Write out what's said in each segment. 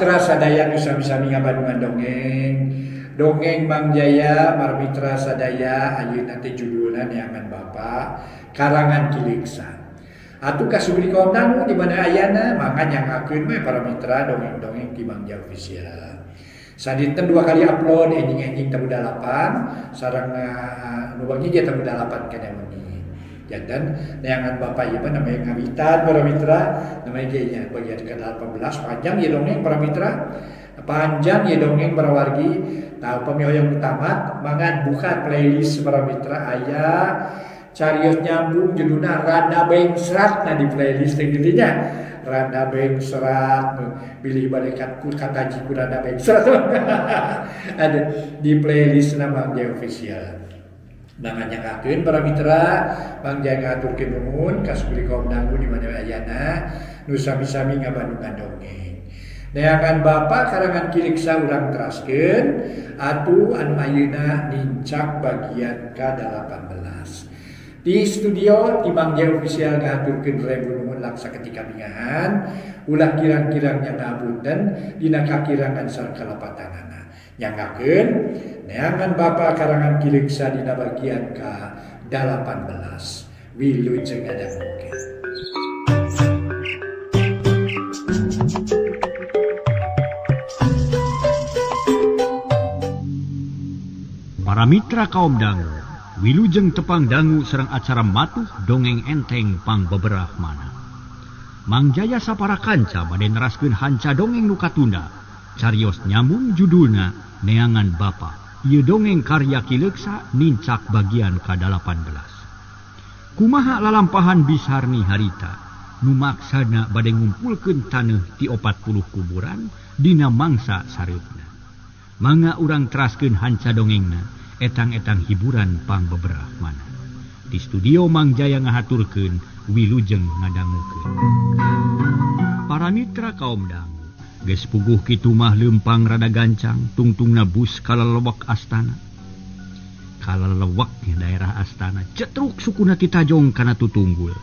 mitra sadaya nu sami-sami ngabandungan dongeng. Dongeng Mang Jaya para mitra sadaya ayeuna teh judulna Neangan Bapa karangan Ki Leuksa. Atuh kasubri kaum dangu di mana ayana mangga nyangakeun we para mitra dongeng-dongeng ti Mang Jaya Official. Sadinten 2 kali upload enjing-enjing tamu 8 sareng nu wengi ge tamu 8 kana wengi. Janten neangan Bapa ieu mah namanya ngawitan para mitra, namanya ge nya bagian ke-18 panjang ieu dongeng para mitra. Panjang ieu dongeng para wargi. Tah upami hoyong tamat mangga buka playlist para mitra aya carios nyambung judulna Rada Bengsrat nah di playlist teh kitu nya. Rada Bengsrat bilih bade kataji ku Rada Bengsrat. Ada di playlist na Mang Jaya Official. Mangga nyangakeun para mitra, Mang Jaya ngaturkeun nuhun ka saburi kaum dangu di mana ayana nu sami-sami ngabandungan dongeng. Neangan Bapa karangan Ki Leuksa urang teraskeun atuh anu ayeuna nincak bagian ka-18. Di studio ti Mang Jaya Official ngaturkeun rebu nuhun laksa ketika bingahan ulah kirang-kirang nya ngapunten dina kakirangan sareng kalepatanana. Nyangakeun Neangan Bapa karangan Ki Leuksa dina bagian ka-18. Wilujeng ngadangukeun. Para mitra kaum dangu, wilujeng tepang dangu sareng acara matuh dongeng enteng pang beberah mana. Mang Jaya sapara kanca bade neraskeun hanca dongeng nu katunda. Carios nyambung judulna Neangan Bapa. Ieu dongeng karya Ki Leuksa nincak bagian ka-18. Kumaha lalampahan Bisarni harita nu maksana bade ngumpulkeun taneuh ti 40 kuburan dina mangsa sareupna. Mangga urang teraskeun hanca dongengna etang-etang hiburan pang beberah mana. Di studio Mang Jaya ngahaturkeun wilujeng ngadangukeun. Para mitra kaum dangu, geus puguh kitu mah leumpang rada gancang tungtungna bus kalalewek astana. Kalalewek daerah astana cetruk sukuna titajong kana tutunggul.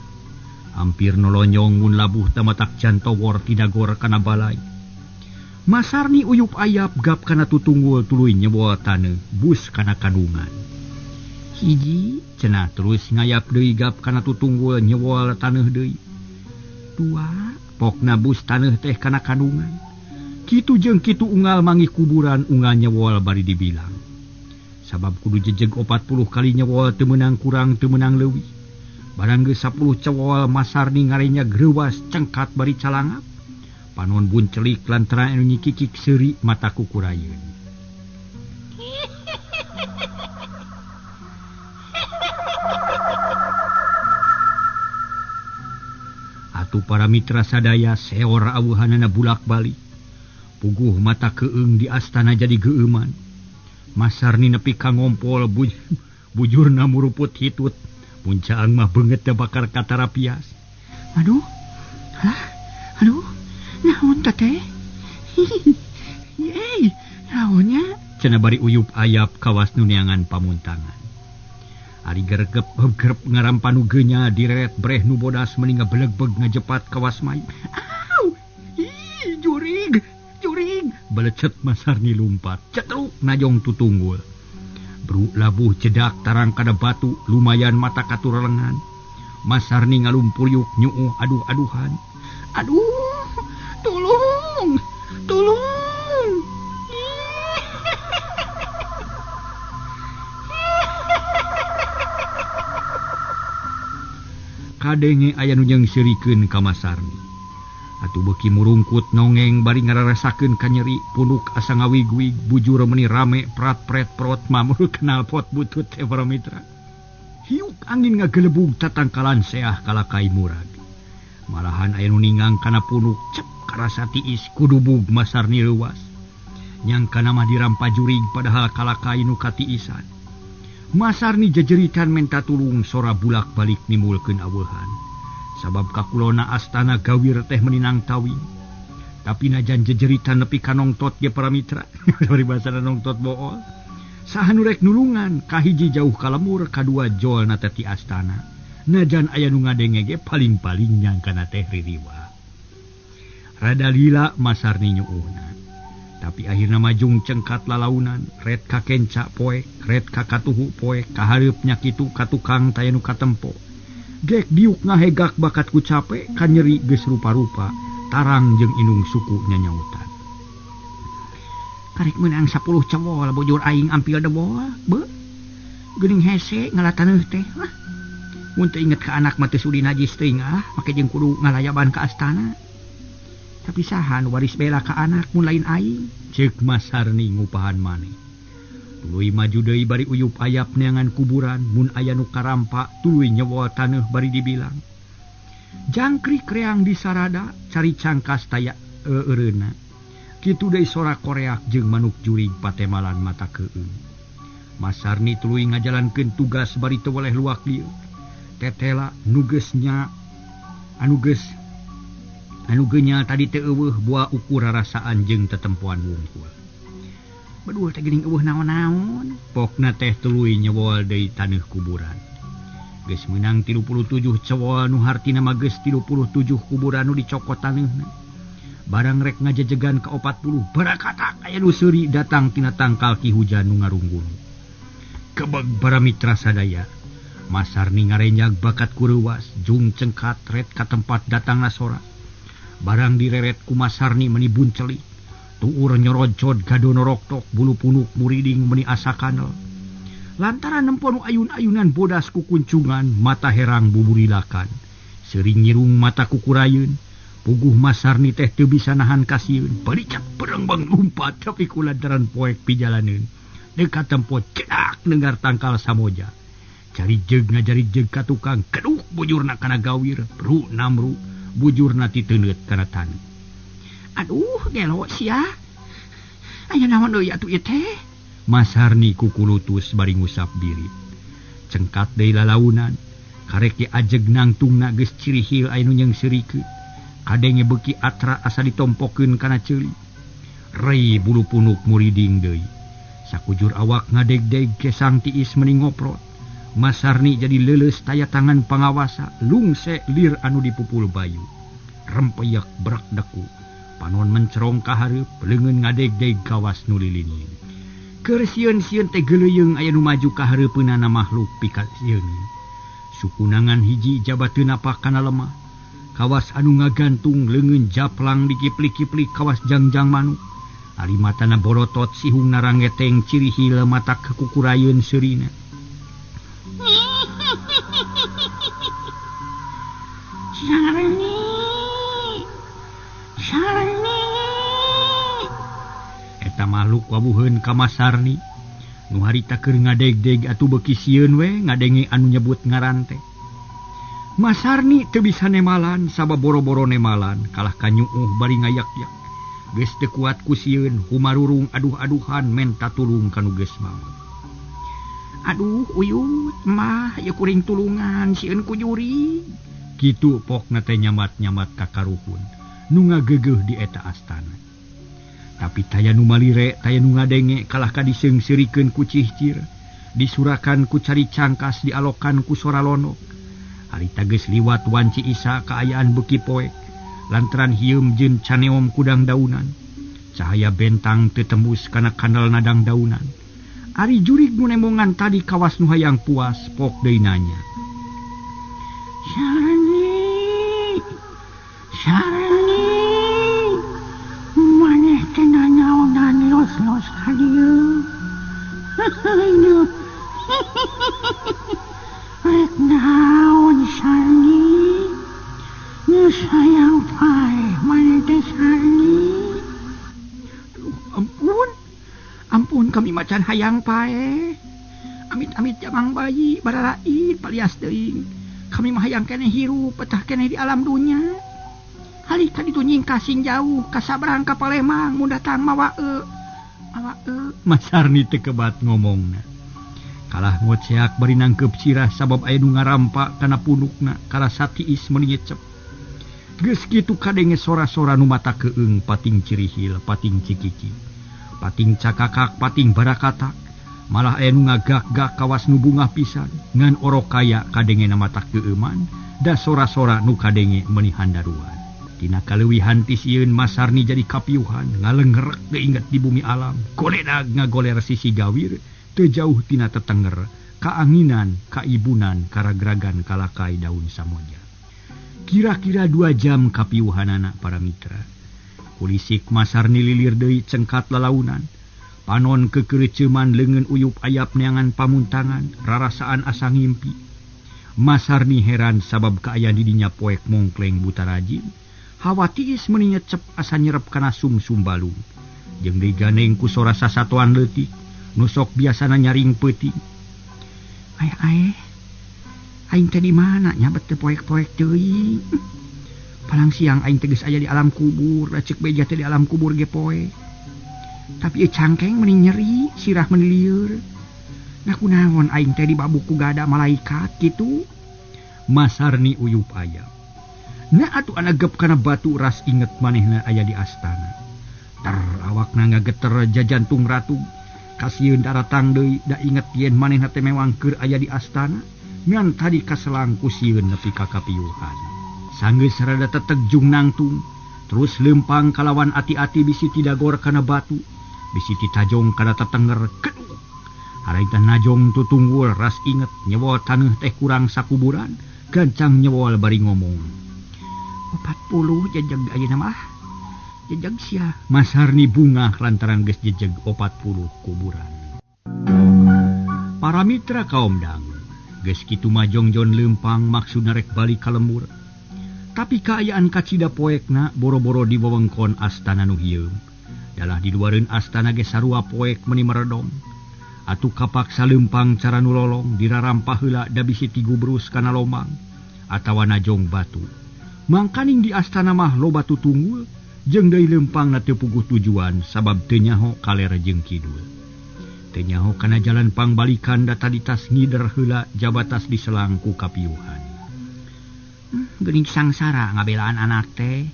Hampir nolonyong mun labuh tamatak jantowor tidagor kana balai. Masarni uyup ayap gap kana tutunggul tuluy nyebol taneuh bus kana kandungan. Hiji cenah terus ngayap deui gap kana tutunggul nyebol taneuh deui. Dua pokna bus taneuh teh kana kandungan. Kitu jeung kitu unggal manggih kuburan unggal nyewol bari dibilang. Sabab kudu jejeg 40 kali nyewol teu meunang kurang teu meunang leuwih. Barang geus 10 cewol Masarni ngarenya greuwas cengkat bari calangap. Panon buncelik lantaran anu nyikikik seuri mata kukurayeun. Atuh para mitra sadaya seor awuhanana bulak-balik. Puguh mata keung di astana jadi geueuman. Masarni nepi ka ngompol bujurna muruput hitut. Muncaang mah beungeut teh bakar katarapias. Aduh. Halah. Aduh. Naon teh? Yeay, naonnya? Cenah bari uyup ayap kawas nu neangan pamuntangan. Ari geregep gerep ngarampanu geunya direret breh nu bodas meni ngabelegbeg ngajepat kawas mai. Au! Ih, jurig, jurig. Belecet Masarni lumpat, cetruk najong tutunggul. Bru labuh jedak tarang kana batu, lumayan mata katurelengan. Masarni ngalumpuriuk nyuuh aduh-aduhan. Aduh, tolong, tolong. Kadenge aya nu nyeungseurikeun ka Masarni. Atuh beuki murungkut nongeng bari ngararasakeun kanyeri punuk asa ngawig-wig bujur meuni rame prat-pret prot mamur kenal pot butut teh para mitra. Hiuk angin ngagelebug tatangkalan seah kalakai murag. Malahan aya nu ningang kana punuk cep karasa tiis kudubug Masarni leuwas. Nyangkana mah dirampa jurig padahal kalakai nu katiisan. Masarni jejeritan menta tulung sora bulak-balik nimbulkeun aweuhan. Sabab kakulona astana gawir teh meninang tawing. Tapi najan jejeritan nepi ka nongtot ge para mitra. Paribasana nongtot bool. Saha nu rek nulungan kahiji jauh ka lemur kadua jolna teh ti astana. Najan aya nu ngadenge ge paling-paling nyangkana teh ririwa. Rada lila Masarni nyuuhna. Tapi akhirna majung cengkat lalaunan, ret ka kenca poek, ret ka katuhu poek, kahareup nya kitu ka tukang taya nu katempo. Gek diuk ngahegak bakat ku cape, ka nyeri geus rupa-rupa, tarang jeung inung suku nyanyautan. Karek meunang 10 cewol bujur aing ampil debol, beuh. Geuning hese ngalataneuh teh. Lah. Mun teu inget ka anak mah teu sudi najis teuing ah, make jeung kudu ngalayaban ka astana. Tapi saha nu waris bela ka anak mun lain aing? Ceuk Mas Sarni ngupahan maneh. Tuluy maju deui bari uyup ayap neangan kuburan, mun aya nu karampa tuluy nyewol taneuh bari dibilang. Jangkrik reang di sarada, cari cangkas taya eureuna. Kitu deui sora koreak jeung manuk jurig patemalan mata keueung. Mas Sarni tuluy ngajalankeun tugas bari teu weleh luak lieu. Tetela nu geus nya anu geus anu geunya tadi teu eueuh buah ukur rarasaan jeung tetempoan wungkul. Bedul teh geuning eueuh naon-naon. Pokna teh tuluy nyewol deui taneuh kuburan. Geus meunang 37 cewol nu hartina mah geus 37 kuburan nu dicokot taneuhna. Barang rek ngajejegan ka 40 barakatak aya nu seuri datang tina tangkal ki hujan nu ngarunggun. Kebeg para mitra sadaya. Mas Sarni ngarenjag bakat ku reuwas, jung cengkat ret ka tempat datangna sora. Barang direret ku Mas Sarni meni buncelik. Tuur nyorocod gadono roktok bulu punuk muriding meni asa kanel. Lantaran nempo nu ayun-ayunan bodas ku kuncungan, mata herang buburilakan. Seuring nyirung mata kukurayeun. Puguh Mas Sarni teh teu bisa nahan kasieun. Baricak berengbeng lumpat tapi ku lantaran poek pijalaneun. Dekat tempo cedak nenggar tangkal samoja. Cari jeug ngajari jeug ka tukang, keduk bujurna kana gawir, ru namru, bujurna titeuneut kana taneuh. Aduh, gelo sia. Aya naon deui atuh ieu teh? Mas Sarni kukulutus bari ngusap diri. Cengkat deui lalaunan, karek ge ajeg nangtungna geus cirihil aya nu nyeungseurikeun. Kadenge beuki atra asa ditompokeun kana ceuli. Rei bulu punuk muriding deui. Sakujur awak ngadegdeg kesang tiis meni ngoprot. Mas Sarni jadi leuleus taya tangan pangawasa, lungse lir anu dipupul bayu. Rempeyak berak deku. Panon mencerong ka hareup, leungeun ngadegdeg kawas nu lilinin. Keur sieun-sieun teh geuleuyeung aya nu maju ka hareupeunana makhluk pikasieun. Sukunangan hiji jaba teu napak kana lemah. Kawas anu ngagantung leungeun japlang dikiplik-kiplik kawas jangjang manuk. Ari matana borotot sihung narangeteng ciri hil mata kekukurayeun seurina. Sarni, Sarni. Eta makhluk wabuheun ka Mas Sarni. Nu harita keur ngadegdeg atuh beuki sieun we ngadenge anu nyebut ngaran teh. Mas Sarni teu bisa nemalan sabab boro-boro nemalan kalah ka nyuuh bari ngayak-yak. Geus teu kuat ku sieun humarurung aduh-aduhan menta tulung ka nu geus maot. Aduh uyut mah ieu kuring tulungan sieun ku jurig. Kitu pokna teh nyamat-nyamat ka karuhun nu ngageugeuh di eta astana. Tapi taya nu malire, taya nu ngadenge kalah ka diseungseurikeun ku cihcir, disurakan ku cari cangkas, dialokan ku sora lonok. Harita geus liwat wanci isa kaayaan beuki poek, lantaran hieum jeung caneom kudang daunan. Cahaya bentang teu tembus kana kandel nadang daunan. Ari jurig nu nemongan tadi kawas nu hayang puas pok deui nanya. Sarni, Sarni, maneh teh nanyaonan los-los ka dieu. Rek naon Sarni? Geus hayang paeh maneh teh Sarni. Aduh, ampun. Ampun kami macan hayang paeh. Amit-amit jamang bayi bararaid palias teuing. Kami mah hayang keneh hirup petah keneh di alam dunya. Hali ka ditu nyingkah sing jauh ka sabrang ka Palembang mun datang mawae. Mawae. Mas Sarni teu kebat ngomongna. Kalah ngoceak bari nangkeup sirah sabab aya nu ngarampa kana punukna karasa tiis meuni nyecep. Geus kitu kadenge sora-sora nu mata keueung pating cirihil, pating cikiki. Pating cakakak, pating barakatak. Malah aya nu ngagak-gak kawas nu bungah pisan ngan orok kaya kadenge na mata keueuman da sora-sora nu kadenge meuni handaruan. Tina kaleuwihan ti sieun Masarni jadi kapiuhan, ngalengrek teu inget di bumi alam, goledag ngagoler sisi gawir, teu jauh tina tetenger, kaanginan, kaibunan, karagragan kalakai daun samoja. Kira-kira 2 jam kapiuhanana para mitra. Kulisik Masarni lilir deui cengkat lalaunan. Panon kekereceuman leungeun uyup ayap neangan pamuntangan, rarasaan asa ngimpi. Masarni heran sabab kaayaan di dinya poek mongkleng buta rajin. Hawa tiis meuni nyecep asa nyerep kana sumsum balung. Jeung deui ganeng ku sora sasatoan leutik, nu sok biasana nyaring peuting. Ae, aing teh di mana nya bet teu poek-poek teuing. Palang siang aing teh geus aya di alam kubur, da ceuk beja teh di alam kubur ge poek. Tapi ieu cangkeng meuni nyeri, sirah meuni lieur. Nah kunaon aing teh dibabuk ku gada malaikat kitu? Masarni uyup aya. Nah atuh anagep kana batu ras inget manehna aya di astana. Ter awakna ngageter jajantung ratu. Kasieun daratang deui da inget yen manehna teh mewang keur aya di astana. Ngan tadi kaselang ku sieun nepi ka kapiuhan. Sanggeus rada teteg jung nangtung, terus lempang kalawan ati-ati bisi tidagor kana batu, bisi titajong kana tetenger keduk. Harita najong tutunggul ras inget nyewol taneuh teh kurang sakuburan, gancang nyewol bari ngomong. 40 jejeg ayeuna mah. Jejeg sia. Masarni bungah lantaran geus jejeg 40 kuburan. Para mitra kaum dangu, geus kitu mah jongjon leumpang maksudna rek balik ka lembur. Tapi kaayaan kacida poekna boro-boro di wewengkon astana nu hieum. Dalah di luareun astana ge sarua poek meuni meredom. Atuh kapaksa leumpang cara nu lolong dirarampah heula da bisi tigubrus kana lomang atawa najong batu. Mangkaning di astana mah loba tutunggul jeung deui leumpangna teu puguh tujuan sabab teu nyaho kaler jeung kidul. Teu nyaho kana jalan pangbalikan da tadi tas ngider heula jabatas diselang ku kapiuhan. Geuning sangsara ngabelaan anak teh.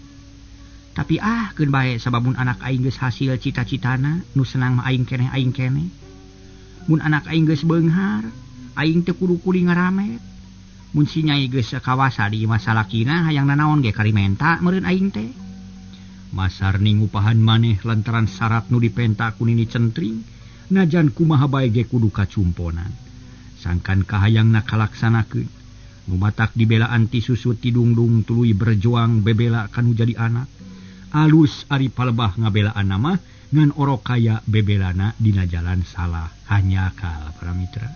Tapi keun bae sabab mun anak aing geus hasil cita-citana nu senang mah aing keneh aing keneh. Mun anak aing geus beunghar, aing teu kudu kuli ngaramet. Mun si nyai geus kawasa di imah salakina hayang nanaon ge karimenta meureun aing teh. Masarni ngupahan maneh lantaran syarat nu dipenta ku Nini Centring, najan kumaha bae ge kudu kacumponan. Sangkan kahayangna kalaksanakeun. Nu matak dibelaan ti susut ti dungdung tuluy berjuang bebela kanu jadi anak. Alus ari palebah ngabelaan mah ngan orok kaya bebelana dina jalan salah hanyakal para mitra.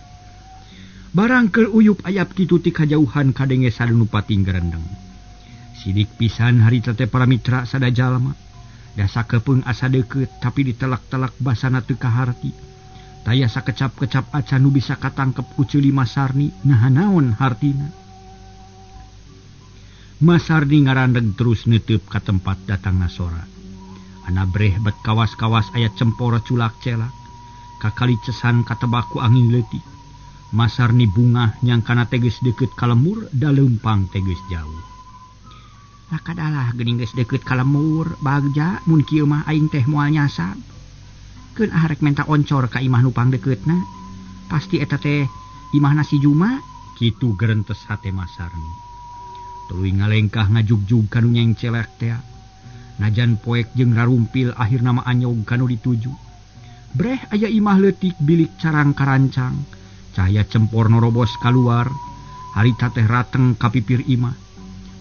Barang keur uyup ayap kitu ti kajauhan kadenge sadunu pating gerendeng. Sidik pisan harita teh para mitra sada jalma. Dasa kepeung asa deukeut tapi ditelak-telak basana teu kaharti. Taya sakecap-kecap acan nu bisa katangkep ku ceuli Masarni naha naon hartina. Masarni ngarandeg terus neuteub ka tempat datangna sora. Ana breh bet kawas-kawas aya cempor culak celak. Kakali cesan katebak ku angin leutik. Masarni bungah nyangkana teh geus deukeut ka lemur da leumpang teh geus jauh. Lakadalah geuning geus deukeut ka lemur, bagja mun kieu mah aing teh moal nyasab. Keun ah rek menta oncor ka imah nu pangdeukeutna. Pasti eta teh imahna si Juma, kitu gerentes hate Masarni. Tuluy ngalengkah ngajugjug kanu nyengcelek tea. Najan poek jeung rarumpil akhirna mah anyog kanu dituju. Breh aya imah leutik bilik carang karancang. Cahaya cempor norobos kaluar. Harita teh rateng ka pipir imah.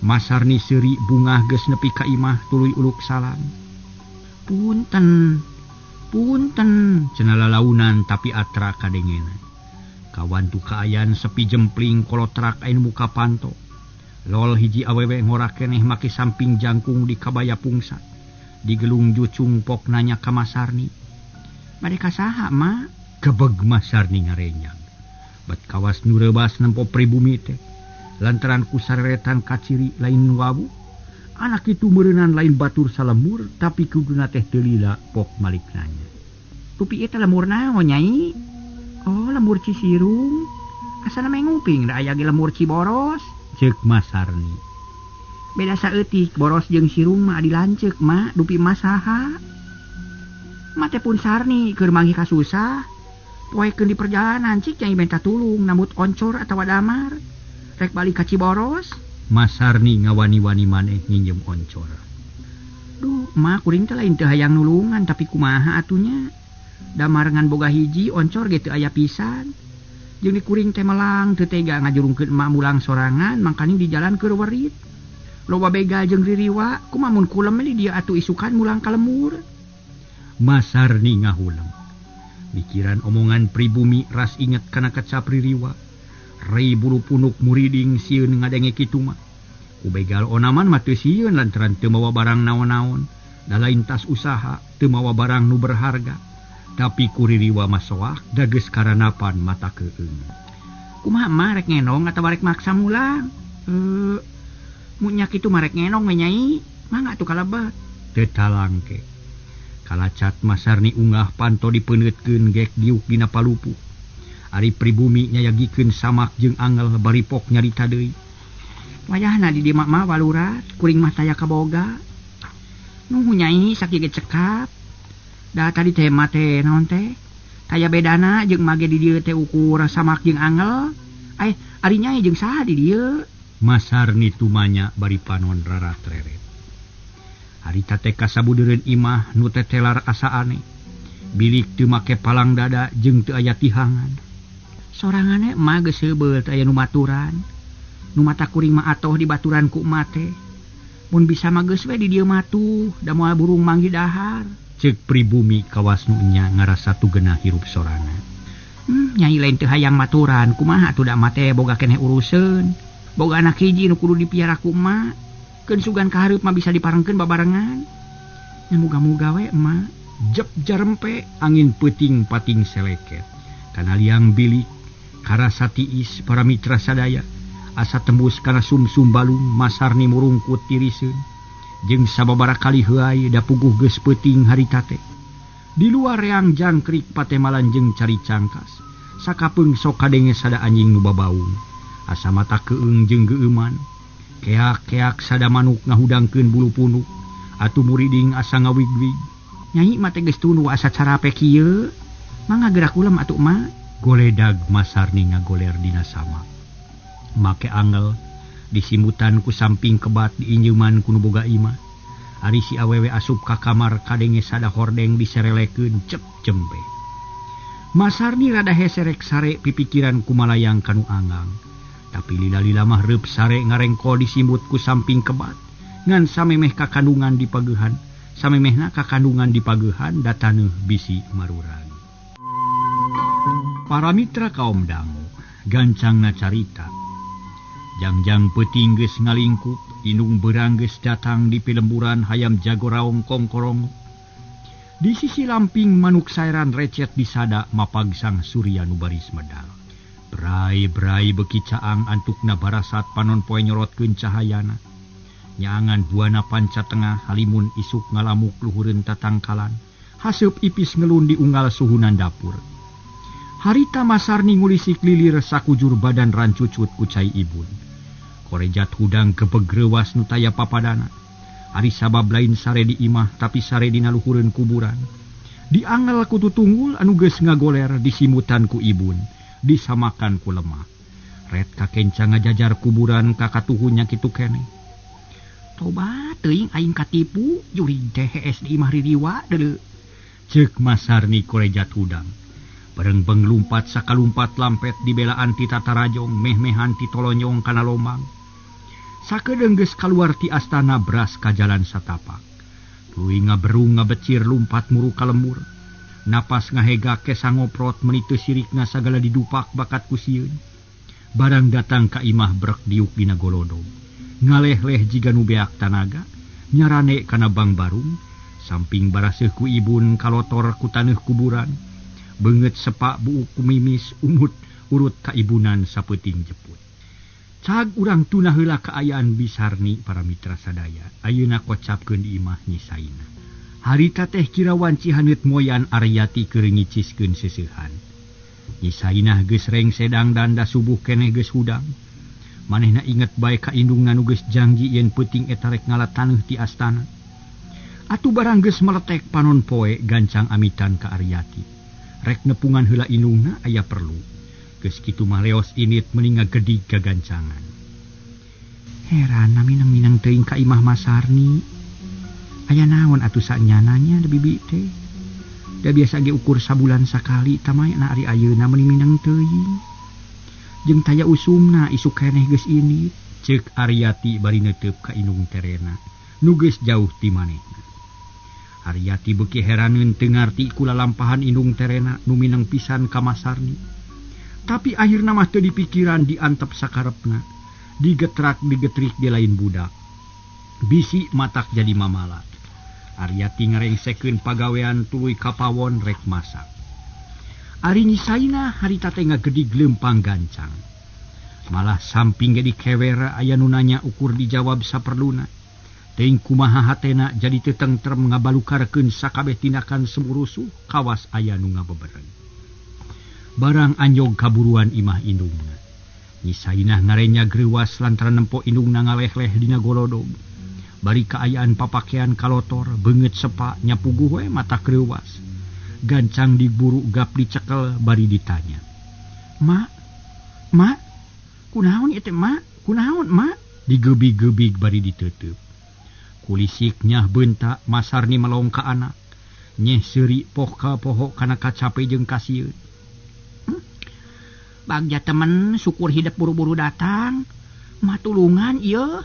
Masarni seuri bungah geus nepi ka imah tuluy uluk salam. Punten, punten, cenah lalaunan tapi atra kadengena. Kawantu kaayaan sepi jempling kolotrak aya nu muka panto. Lol hiji awewe ngora keneh make samping jangkung di kabaya pungsat. Digelung jucung pok nanya ka Masarni. Bade ka saha, Ma? Gebeg Masarni ngarenyang. Bet kawas nu reubas nempo pribumi teh. Lantaran ku sareretan kaciri lain wawu. Anak itu meureunan lain batur salemur tapi kuduna teh teu lila pok malik nanya. Tupi eta lemur naon nyai? Oh, lemur Cisirung. Asana mah nguping da aya ge lemur Ciboros. Ceuk Masarni. Beda saeutik boros jeung sirung mah adi lanceuk ma dupi mah saha. Mate pun Sarni keur manggih kasusah. Poekeun di perjalanan cik nyai minta tulung nambut oncor atawa damar. Rek balik ka Ciboros. Masarni ngawani-wani maneh nginjem oncor. Duh, mah kuring teh lain teu hayang nulungan tapi kumaha atunya. Damarengan boga hiji oncor ge teu aya pisan. Jeung di kuring teh melang teu tega ngajurungkeun emak mulang sorangan mangkaning di jalan keur werit. Loba begal jeung ririwa, kumaha mun kulem di dieu atuh isukan mulang ka lemur. Masarni ngahuleng. Mikiran omongan pribumi ras inget kana kecap ririwa. Rei bulu punuk muriding sieun ngadenge kitu mah. Ku begal onaman mah teu sieun lantaran teu mawa barang naon-naon. Da lain tas usaha teu mawa barang nu berharga. Tapi ku ririwa mah soak da geus karanapan mata keung. Kumaha mah rek ngenong atawa rek maksa mulang? Mun nya kitu mah rek ngenong we nyai. Mangga atuh kalebet. Teu talangke. Kalacat Masarni ungah panto dipeuneuutkeun gek diuk dina palupuh. Ari pribumi nyayagikeun samak jeung angel baripok nyarita deui. Wayahna di dieu mah walurat, kuring mah taya kaboga. Nuhun nyai sakieu ge cekap. Da tadi teh mah teh naon teh? Taya bedana jeung mage di dieu teh ukur samak jeung angel. Ari nyai jeung saha di dieu? Masarni tumanya bari panon raratreret. Harita teh kasabudeureun imah nu tetelar asa aneh. Bilik teu make palang dada jeung teu aya tihangan. Sorangane emak geus heubeul teu aya nu maturan. Nu mata kuring mah atoh di baturan ku emak teh. Mun bisa mah geus we di dieu matuh, da moal burung manggih dahar. Ceuk pribumi kawas nu nya ngarasa tugena hirup sorangan. Nyai lain teu hayang maturan, kumaha atuh da emak teh boga keneh uruseun. Boga anak hiji nu kudu dipiara ku emak. Keun sugan ka hareup mah bisa diparengkeun babarengan. Nya muga-muga we emak. Jep jarempe angin peuting pating seleket. Kana liang bilik karasa tiis para mitra sadaya asa tembus kana sumsum balung Masarni murungkut tiriseun jeung sababaraha kali heuay da puguh geus peuting harita teh. Di luar reang jangkrik patemalan jeung cari cangkas. Sakapeung sok kadenge sada anjing nu babaung. Asa mata keung jeung geueuman. Keak-keak sada manuk ngahudangkeun bulu punuk. Atuh muriding asa ngawig-wig. Nyai mah teh geus tunu asa carape kieu. Mangga gerak ulem atuh emak. Goledag Masarni ngagoler dina sama. Make angel disimutan ku samping kebat diinjeuman ku nu boga imah. Ari si awewe asup ka kamar kadenge sada hordeng diserelekeun cep cempe. Masarni rada heserek sare pipikiran kumalayang kanu anggang. Tapi lila-lila mah reup sare ngarengkol disimut ku samping kebat. Ngan samemeh kakandungan dipagehan, samemehna kakandungan dipagehan dataneuh bisi marurag. Para mitra kaum dangu, gancangna carita. Jangjang peuting geus ngalingkup, indung beurang geus datang di pilemburan hayam jago raong kongkorong. Di sisi lamping manuk saeran recet disada mapag sang surya nu baris medal. Brai-brai beki caang antukna barasat panon poe nyorotkeun cahayana. Nyaangan buana panca tengah halimun isuk ngalamuk luhureun tatangkalan. Haseup ipis ngelun di unggal suhunan dapur. Harita Masarni ngulisik lilir sakujur badan rancucut ku cai ibun. Korejat hudang kebeg reuwas nu taya papadana. Ari sabab lain sare di imah tapi sare dina luhureun kuburan. Diangel ku tutunggul anu geus ngagoler disimutan ku ibun, disamakan ku lemah. Ret kakenca ngajajar kuburan ka katuhunya kitu keneh. Toba teuing aing katipu jurig teh hees di imah ririwa deuleu. Ceuk Masarni korejat hudang. Berengbeng lumpat sakalumpat lampet dibelaan ti tatarajong meh-mehan ti tolonyong kana lomang. Sakedeung geus kaluar ti astana bras ka jalan satapak. Tuluy ngaberung ngabecir lumpat muru ka lembur. Napas ngahega kesa ngoprot meuni teu sirikna sagala didupak bakat ku sieun. Barang datang ka imah brek diuk dina golodog. Ngaleh-leh jiga nu beak tanaga, nyarane kana bangbarung, samping baraseuh ku ibun kalotor ku taneuh kuburan. Beungeut sepak buuk kumimis umut urut kaibunan sapeuting jeput. Cag urang tunah heula kaayaan Bisarni para mitra sadaya. Ayeuna kocapkeun di imah Nyi Saina. Harita teh kira wanci haneut moyan Aryati keur ngiciskeun seuseuhan. Nyi Sainah geus rengse dangdan da subuh keneh geus hudang. Manehna inget bae ka indungna nu geus janji yen peuting eta rek ngala taneuh ti astana. Atuh barang geus meletek panon poe gancang amitan ka Aryati. Rek nepungan heula indungna aya perlu. Geus kitu mah leos init meni ngagedig gagancangan. Heran minang-minang teuing ka imah Masarni. Aya naon atuh sanyananya da bibi teh. Da biasa ge ukur sabulan sakali tamayana ari ayeuna meuni minang teuing. Jeung taya usumna isuk keneh geus ini. Ceuk Aryati bari neuteub ka indung terena nu geus jauh ti manehna. Aryati beuki heraneun teu ngarti ku lalampahan indung terena nu minang pisan ka Masarni. Tapi akhirna mah teu dipikiran diantep sakarepna. Digetrak digetrik di lain budak. Bisi matak jadi mamala. Aryati ngarengsekeun pagawean tuluy ka pawon rek masak. Ari Nyi Sainah harita teh ngagedig leumpang gancang. Malah samping ge dikewera aya nu nanya ukur dijawab saperluna. Teuing kumaha hatena jadi teu tentrem ngabalukarkeun sakabeh tindakan sumurusuh kawas aya nu ngabebereng. Barang anjog kaburuan imah indungna. Nyi Sainah ngarenya greuwas lantaran nempo indungna ngaleh-leh dina golodog. Bari kaayaan papakean kalotor, beungeut sepa nyapuguh we mata greuwas. Gancang diburu gap dicekel bari ditanya. "Ma, ma, kunaon ieu teh, Ma? Kunaon, Ma?" Digebig-gebig bari diteuteub. Kulisik nyah beunta Masarni melong ka anak. Nyeh seuri poh ka poho kana kacape jeung kasieun. Bagja temen syukur hidup buru-buru datang. Ma tulungan ieu.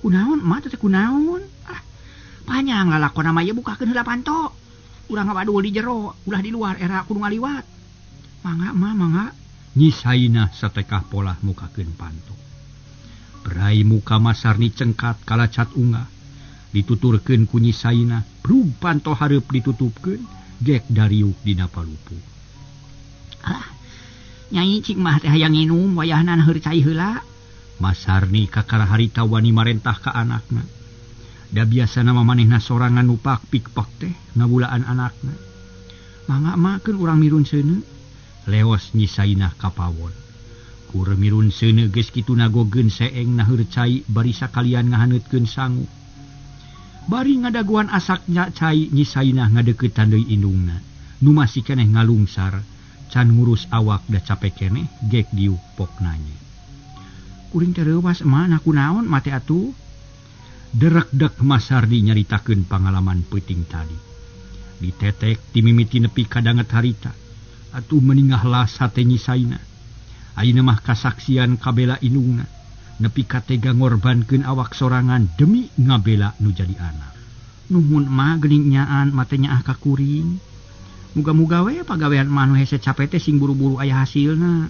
Kunaon ma teh kunaon? Ah, panjang lalakon mah ieu bukakeun heula panto. Urang ngawadul di jero, ulah di luar era kudu ngaliwat. Mangga ma mangga. Nyi Sainah satekah polah mukakeun panto. Berai muka Masarni cengkat kalacat unggah. Dituturkeun ku Nyi Sainah, brug panto hareup ditutupkeun, gek dariuk dina palupuh. Ah, Nyai cik mah teh hayang nginum wayahna heur cai heula. Masarni kakara harita wani marentah ka anakna. Da biasana mah manehna sorangan nu pakpikpek teh ngabulaan anakna. Mangga mah keun urang mirun seuneu. Leos Nyi Sainah ka pawon. Kur mirun seuneu geus kitu nagogeun seeng na heur cai bari sakalian ngahaneutkeun sangu. Bari ngadaguan asaknya cai Nyi Sainah ngadeuketan deui indungna. Nu masih keneh ngalungsar. Can ngurus awak da capek keneh gek diuk pok nanya. Kuring teh reuwas mah na kunaon mate atuh. Derekdek Masarni nyaritakeun pangalaman peuting tadi. Ditetek timimiti nepi ka danget harita. Atuh meningahlah sate Nyi Sainah. Ayeuna mah kasaksian kabela indungna. Nepi ka tega ngorbankeun awak sorangan demi ngabela nu jadi anak. Nuhun mah geuning nyaan mate nyaah ka kuring. Muga-muga we pagawean mah nu hese cape teh sing buru-buru aya hasilna.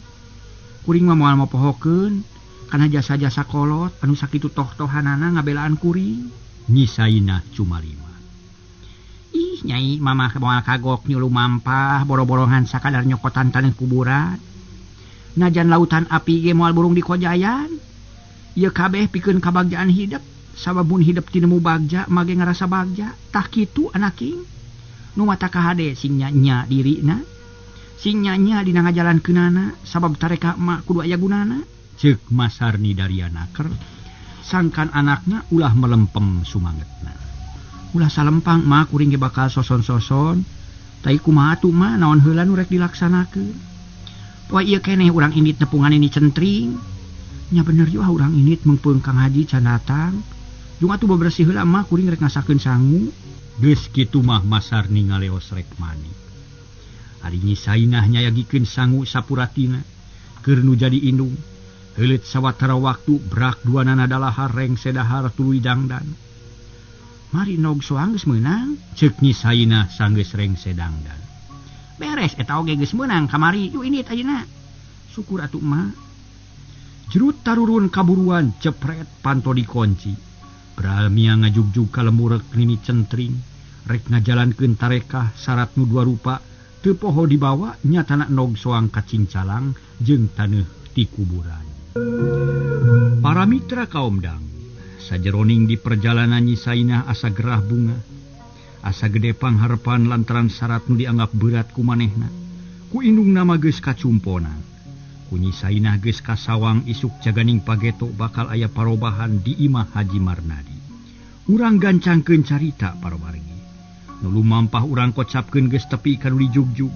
Kuring mah moal mopohokeun kana jasa-jasa kolot anu sakitu toh-tohanana ngabelaan kuring. Nyi Sainah cumarima. Ih Nyai mamah moal kagok nyulu mampah boro-borongan sakadar nyokotan taneuh kuburan. Najan lautan api ge moal burung dikojayan. Ieu kabeh pikeun kabagjaan hidep, sababun hidep tinemu bagja mage ngarasa bagja. Tah kitu anaking. Nu mata kahade sing nya-nya dirina. Sing nya-nya dina ngajalankeunana sabab tareka emak kudu aya gunana. Ceuk Masarni dariana ker sangkan anakna ulah melempem sumangetna. Ulah salempang mah kuring ge bakal soson-soson. Tai kumaha atuh mah naon heula nu rek dilaksanakeun. Poe ieu keneh urang indit nepungan ini centring. Nya bener juga urang indit meungpeung Kang Haji can datang. Jung atuh bebersih heula mah kuring rek ngasakeun sangu. Geus kitu mah Masarni ngaleos rek mani. Ari Nyi Sainah nyayagikeun sangu sapuratina keur nu jadi indung. Heuleut sawatara waktu brak duanana dalahar rengse dahar tuluy dangdan. Mari nog soang geus meunang, ceuk Nyi Sainah sanggeus rengse dangdan. Beres eta oge geus meunang kamari, yuk indit ayeuna. Syukur atuh mah. Jerut tarurun kaburuan cepret panto dikunci. Bralmia ngajugjug ka lemurek nini centring, rek ngajalankeun tarekah syarat nu dua rupa, teu poho dibawa nyatana nog soang kacincalang jeung taneuh ti kuburan. Para mitra kaum dang, sajeroning di perjalanan Nyi Sainah asa gerah bunga, asa gede pangharepan lantaran syarat nu dianggap berat ku manehna. Ku indungna mah geus kacumponan. Ku Nyi Sainah geus kasawang isuk jaganing pageto bakal aya parobahan di imah Haji Marnadi. Urang gancangkeun carita para wargi. Nu lumampah urang kocapkeun geus tepi ka nu dijugjug.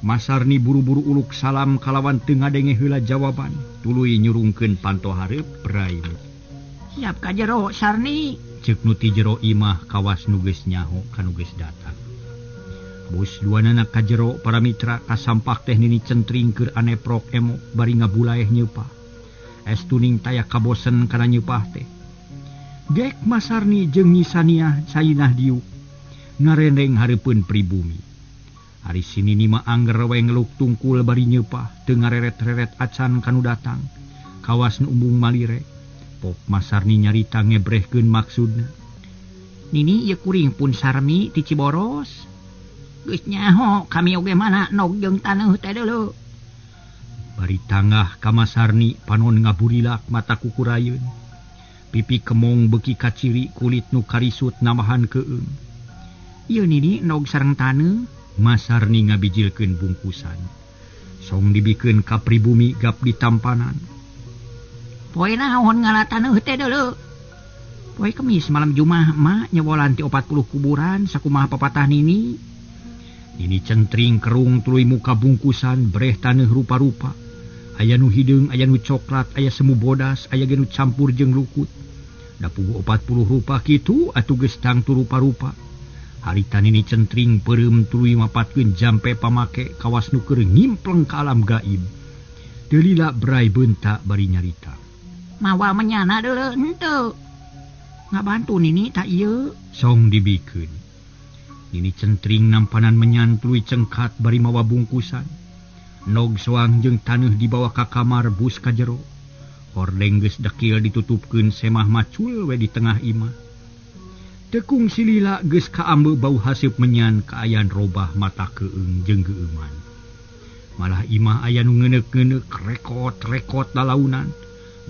Masarni buru-buru uluk salam kalawan teu ngadenge heula jawaban, tuluy nyurungkeun panto hareup brai. Siap ka jero Sarni. Ceuk nu ti jero imah kawas nu geus nyaho ka nu geus datang. Bus duanana ka jero para mitra kasampak teh Nini Centring keur aneprok emok bari ngabulaeh nyeupah. Es tuning taya kabosen kana nyeupah teh. Gek Masarni jeung Nyi Saniah Sainah diuk ngarendeng hareupeun pribumi. Ari si Nini mah angger we ngeluk tungkul bari nyeupah teu ngareret-reret acan kanu datang. Kawas nu umbung malire. Pok Masarni nyarita ngebrehkeun maksudna. Nini ieu kuring pun Sarmi ti Ciboros. Geus nyaho kami oge mana nog jeung taneuh teh deuleu. Bari tangah ka Masarni panon ngaburilak mata kukurayeun. Pipi kemong beuki kaciri kulit nu karisut nambahan keung. Ieu Nini nog sareng taneuh. Masarni ngabijilkeun bungkusan. Song dibikeun ka pribumi gap ditampanan. Poe naon ngala taneuh teh deuleu. Poe Kemis malam Jumaah mak nyewolan ti 40 kuburan sakumaha papatah Nini. Nini Centring kerung tuluy muka bungkusan breh taneuh rupa-rupa. Aya nu hideung, aya nu coklat, aya semu bodas, aya ge nu campur jeung lukut. Da puguh 40 rupa kitu atuh geus tangtu rupa-rupa. Harita Nini Centring peureum tuluy mapatkeun jampe pamake kawas nu keur ngimpleng ka alam gaib. Teu lila brai beunta bari nyarita. Mawa menyana deuleu henteu. Ngabantu Nini tak ieu. Song dibikeun. Nini Centring nampanan menyan tuluy cengkat bari mawa bungkusan. Nog soang jeung taneuh dibawa ka kamar bus ka jero. Hordeng geus dekil ditutupkeun semah macul we di tengah imah. Tekung silila geus kaambe bau haseup menyan kaayaan robah mata keung jeung geueuman. Malah imah aya nu ngeuneuk-ngeuneuk rekot-rekot lalaunan.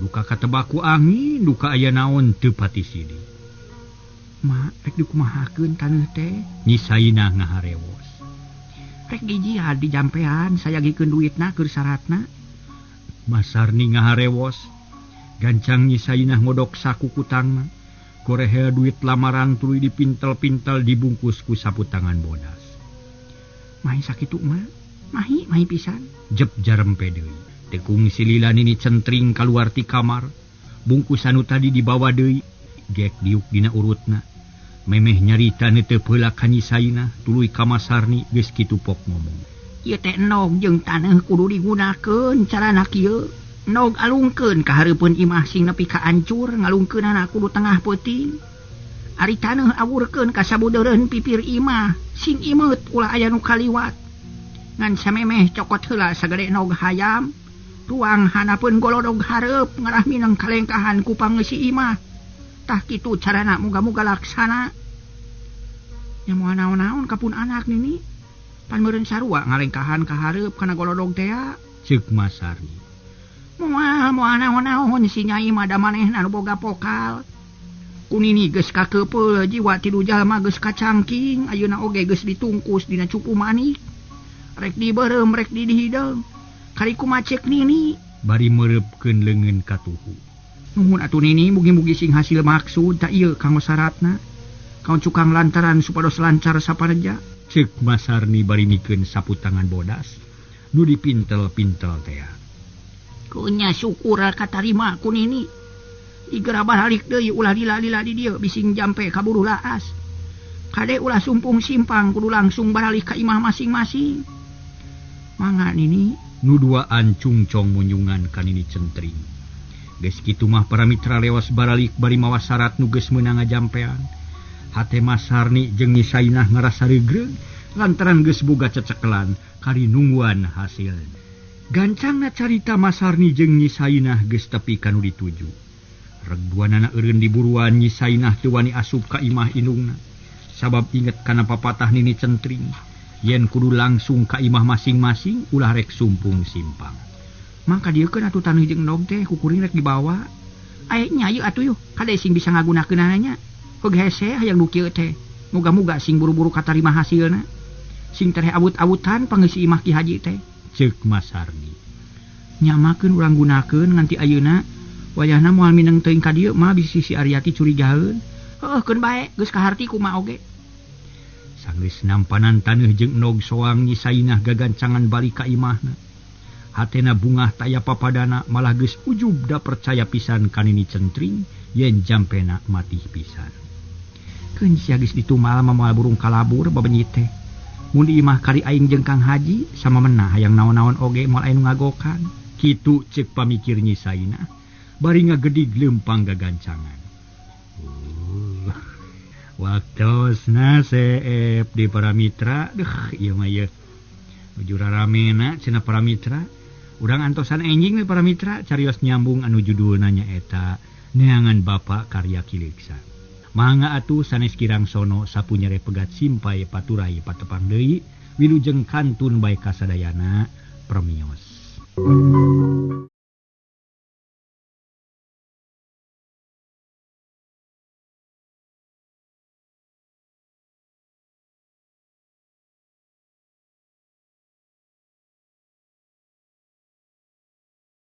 Duka katebaku angin, duka aya naon teu pati sidi. Ma, rek dikumahakeun taneuh teh? Nyi Sainah ngaharewos. Rek dijihad di jampean, sayagikeun duitna keur saratna. Masarni ngaharewos. Gancang Nyi Sainah ngodok saku kutangna. Korehel duit lamaran tuluy dipintel-pintel dibungkus ku sapu tangan bodas. Mahi sakitu mah, mahi mahi pisan. Jep jarempe deui. Tekung silila Nini Centring kaluar ti kamar. Bungkusan nu tadi dibawa deui. Gek diuk dina urutna. Memeh nyarita neuteup heula ka Nyi Sainah tuluy ka Masarni geus kitu pok ngomong. Ieu teh nog jeung taneuh kudu digunakeun carana kieu. Nog alungkeun ka hareupeun imah sing nepi ka ancur ngalungkeunana kudu tengah peuting. Ari taneuh awurkeun ka sabudeureun pipir imah sing imeut ulah aya nu kaliwat. Ngan samemeh cokot heula sagede nog hayam. Tuang hanapeun golodog hareup ngarah mineng kalengkahan ku pangeusi imah. Tah kitu carana muga-muga laksana. Nya moal naon-naon ka pun anak Nini. Pan meureun sarua ngalengkahan ka hareup kana golodog tea. Ceuk Masarni. Moal moal naon-naon si Nyai mah da manehna nu boga pokal. Ku Nini geus kakeupeuh jiwa tilu jalma geus kacangking ayeuna oge geus ditungkus dina cupu manik. Rek dibeureum rek dihideung. Kari kumaha ceuk Nini bari meureupkeun leungeun ka tuhu. Nuhun atuh Nini mugi-mugi sing hasil maksud tak ieu kanggo saratna. Kanggo cukang lantaran supados lancar sapareja. Ceuk Masarni bari mikeun sapu tangan bodas nu dipintel-pintel tea. Kunya syukur katarima ku Nini. Digera baralik deui ulah lila-lila di dieu bising jampe kaburu laas. Kade ulah sumpung simpang kudu langsung baralik ka imah masing-masing. Mangga Nini. Nu duaan cungcong munyungan ka Nini Centring. Geus kitu mah para mitra lewas baralik bari mawa sarat nu geus meunang ngajampean. Hate Masarni jeung Nyi Sainah ngarasa reugreug lantaran geus boga cecekelan kari nungguan hasil. Gancangna carita Masarni jeung Nyi Sainah geus tepi ka nu dituju. Reg duanana eureun diburuan Nyi Sainah teu wani asup ka imah indungna. Sabab inget kana papatah Nini Centring. Yen kudu langsung ka imah masing-masing ulah rek sumpung simpang. Mangka dieukeun atuh taneuh jeung nog teh ku kuring rek dibawa. Aya nya ieu atuh yuh, kade sing bisa ngagunakeunana nya. Heug hese hayang nu kieu teh. Muga-muga sing buru-buru katarima hasilna. Sing tereh awut-awutan pangeusi imah Ki Haji teh. Ceuk Masarni. Nyamakeun urang gunakeun nganti ayeuna wayahna moal mineng teuing ka dieu mah bisi si Aryati curigaeun. Heuh keun bae geus kaharti kumaha oge. Sanggeus nampanan taneuh jeung nog soang Nyi Sainah gagancangan balik ka imahna. Hatena bungah taya papadana malah geus ujub da percaya pisan ka Nini Centring yen jampena matih pisan. Keun sia geus ditumal mah moal burung kalabur babenyi teh. Mun di imah kari aing jeung Kang Haji sama menah hayang naon-naon oge moal aya nu ngagokan. Kitu ceuk pamikir Nyi Sainah bari ngagedig leumpang gagancangan. Waktosna seep di para mitra, deuh ieu mah ieu. Nuju raramena cenah para mitra. Urang antosan enjing we para mitra carios nyambung anu judulna nyaeta Neangan Bapa Karya Ki Leuksa. Mangga atuh sanes kirang sono sapunyere pegat simpai paturai patepang deui wilujeng kantun bae kasadayana permios.